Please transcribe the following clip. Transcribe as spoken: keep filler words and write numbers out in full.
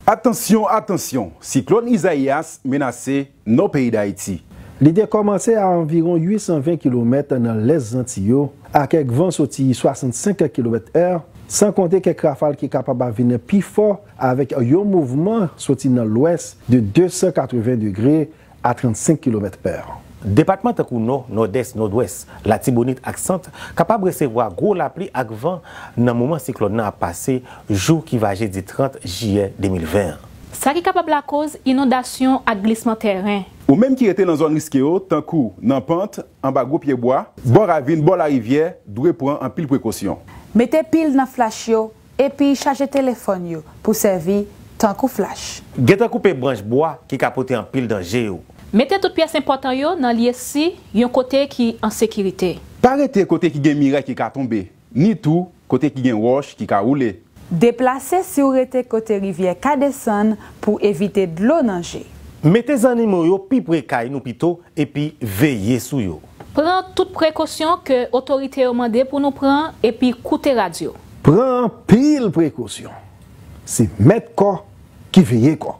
Atansyon, atansyon! Siklòn Isaias menase nò peyi Dayiti. Li te kòmanse a anviwon uit san ven kilomèt nan lès Zanti yo, ak kèk van soti swasannsenk kilomèt è, san konte kèk rafal ki kapab ap vin pi fò avèk yon mouvman soti nan lwès de de san katreven degre a trannsenk kilomèt è. Depatman tankou Nò, Nòdès, Nòdwès, Latibonit ak Sant kapab resevwa gwo lapli ak van nan moman siklòn nan ap pase, jou ki va jedi trant jiyè de mil ven an. Sa ki kapab lakoz inondasyon ak glisman tèren. Ou menm ki rete nan zòn riske yo, tankou nan pant, anba gwo pyebwa, bò ravin, bò larivyè, dwe pran anpil prekosyon. Mete pil nan flach yo, epi chaje telefòn yo pou sèvi tankou flach. Gentan koupe branch bwa ki ka pote anpil danje yo. Mete tout pyès enpòtan yo nan lye si yon kote ki an sekirite. Pa rete kote ki gen miray ki ka tonbe, ni tou kote ki gen wòch ki ka woule. Deplase si w rete kote rivyè ka desann pou evite dlo nan je. Mete zannimo yo pi pre kay nou pito epi veye sou yo. Pran tout prekosyon ke otorite yo mande pou nou pran epi koute radyo. Pran anpil prekosyon. Se mèt kò ki veye kò.